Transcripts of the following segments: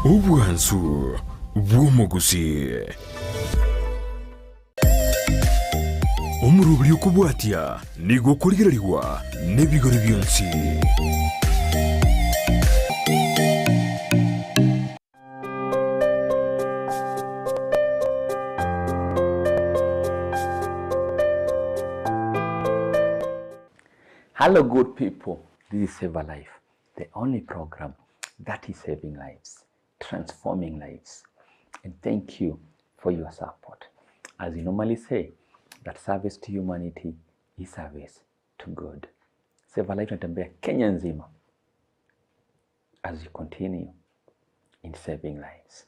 Obwansu bw'omogusi. Omoroberi okobwatia nigo okorigererigwa nebigori bionsi. Hello, good people. This is Save a Life, the only program that is saving lives, transforming lives. And thank you for your support. As we normally say, that service to humanity is service to God. Save a Life inatembea Kenya nzima as you continue in saving lives.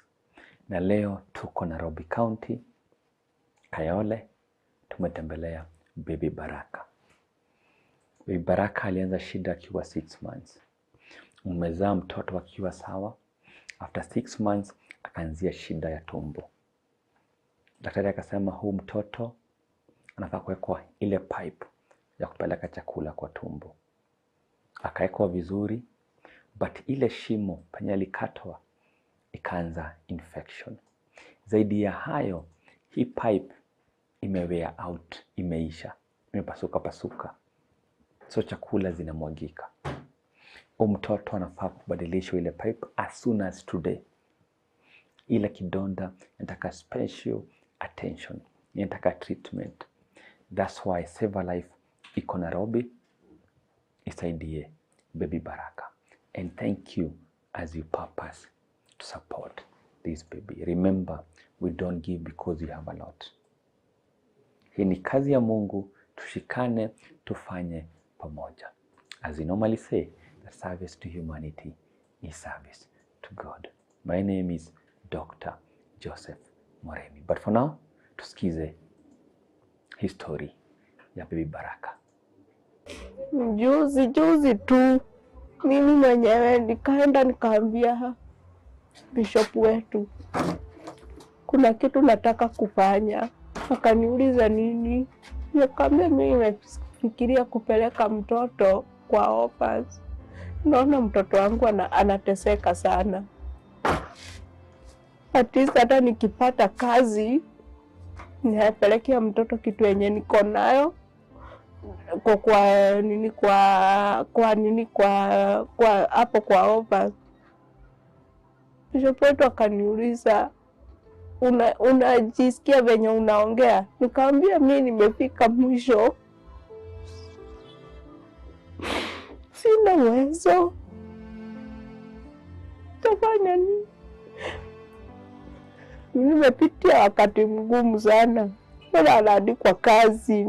Na leo tuko Nairobi County, Kayole, tumetembelea Baby Baraka. Baby Baraka alianza shida akiwa 6 months. Umezaa mtoto akiwa sawa, after 6 months akaanzia shida ya tumbo. Daktari akasema huu mtoto anafaa kuwekwa ile pipe ya kupeleka chakula kwa tumbo. Akawekwa vizuri, but ile shimo penye alikatwa ikaanza infection. Zaidi ya hayo, hii pipe imewear out, imeisha, imepasuka pasuka, so chakula zinamwagika. Huyu mtoto anafaa kubadilishwa ile pipe as soon as today. Ile kidonda inataka special attention, inataka treatment. That's why Save a Life iko Nairobi, isaidie Baby Baraka. And thank you as you purpose to support this baby. Remember, we don't give because we have a lot. Hii ni kazi ya Mungu, tushikane, tufanye pamoja. As we normally say, the service to humanity is service to God. My name is Dr. Joseph Moremi. But for now, tusikize history ya Baby Baraka. Juzi juzi tu mimi mwenyewe nikaenda nikaambia bishop wetu kuna kitu nataka kufanya. Akaniuliza nini, nikamwambia mimi nimefikiria kupeleka mtoto kwa orphans. Naona mtoto wangu anateseka sana. At least hata nikipata kazi nipelekea mtoto kitu yenye niko nayo kwa, kwa nini kwa, kwa nini kwa, kwa hapo kwa orphans. Bishop wetu akaniuliza unajisikia venye unaongea? Nikamwambia mimi nimefika mwisho, sina uwezo, tafanya nini? Nimepitia wakati mgumu sana, mbona anaandikwa kazi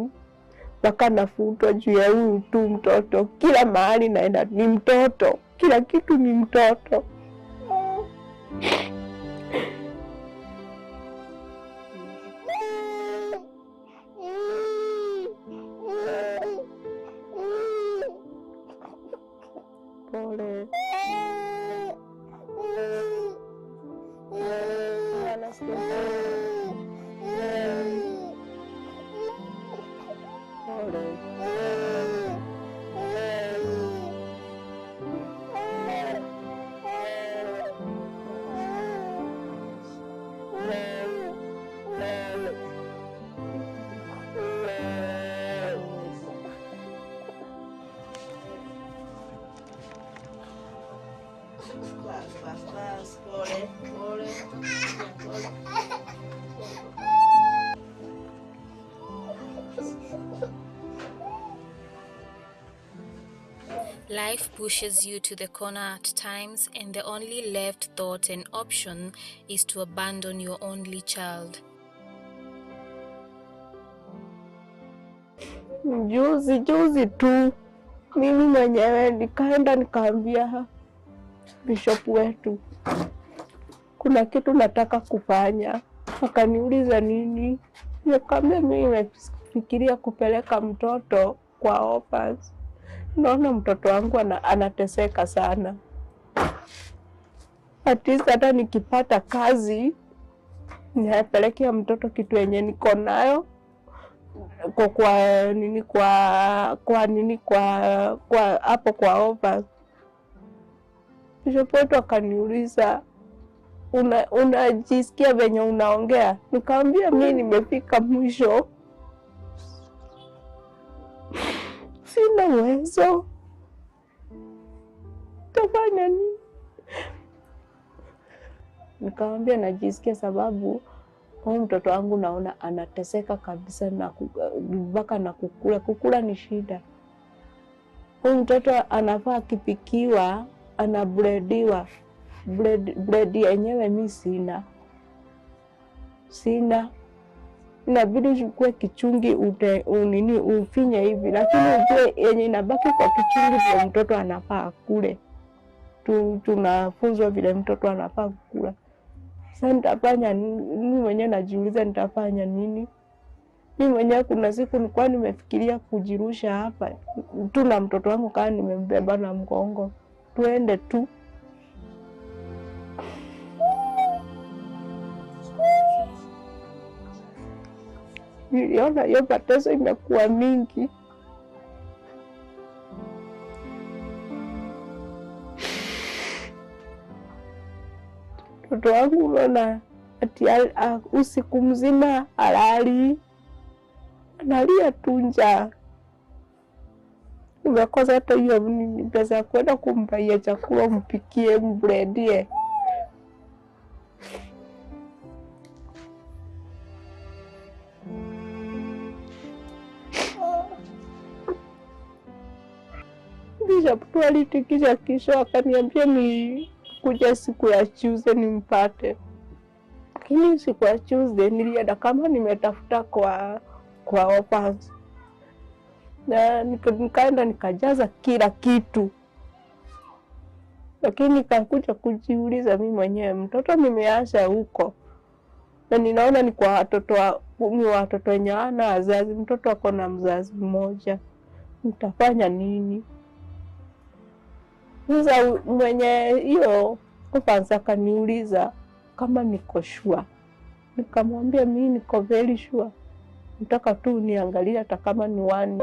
mpaka nafutwa juu ya huyu tu mtoto. Kila mahali naenda ni mtoto, kila kitu ni mtoto. Pole. Anasikia pole. Life pushes you to the corner at times, and the only left thought and option is to abandon your only child. Juzi juzi tu mimi mwenyewe nikaenda nikaambia bishop wetu kuna kitu nataka kufanya. Akaniuliza nini, nikamwambia mimi nimefikiria kupeleka mtoto kwa orphans. Naona mtoto wangu anateseka sana. At least hata nikipata kazi nipelekea mtoto kitu yenye niko nayo kwa, kwa nini kwa, kwa nini kwa, kwa hapo kwa orphans. Bishop wetu akaniuliza, Unajisikia venye unaongea? Nikamwambia mimi nimefika mwisho, sina uwezo, tafanya nini? Nikamwambia najisikia sababu huyu mtoto wangu naona anateseka kabisa na mpaka na kukula ni shida. Huyu mtoto anafaa akipikiwa, anabrediwa. Bread yenyewe mi sina. Inabidi uchukue kichungi unini ufinye hivi, lakini ujue yenye inabaki kwa kichungi ndio mtoto anafaa kule. Tunafunzwa vile mtoto anafaa kukula. Sasa nitafanya nini? Mimi mwenyewe najiuliza nitafanya nini? Mimi mwenyewe kuna siku nilikuwa nimefikiria kujirusha hapa tu na mtoto wangu kama nimembeba na mgongo, tuende tu. Niliona hiyo mateso imekuwa mingi. Mtoto wangu unaona ati usiku mzima halali, analia tu njaa. Umekosa hata hiyo pesa ya kwenda kumbaia chakula, mpikie, mbredie. Bishop tu alitikisha kisha akaniambia ni kuja siku ya Tuesday nimpate. Lakini siku ya Tuesday nilienda kama nimetafuta kwa orphans. Na nikaenda nikajaza kila kitu. Lakini nikakuja kujiuliza mimi mwenyewe, mtoto nimeacha huko. Na ninaona ni kwa watoto, ni watoto wenye hawana wazazi, mtoto ako na mzazi mmoja. Nitafanya nini? Sasa mwenye hiyo orphans akaniuliza kama niko sure. Nikamwambia mimi niko very sure. Nataka tu niangalie hata kama ni one.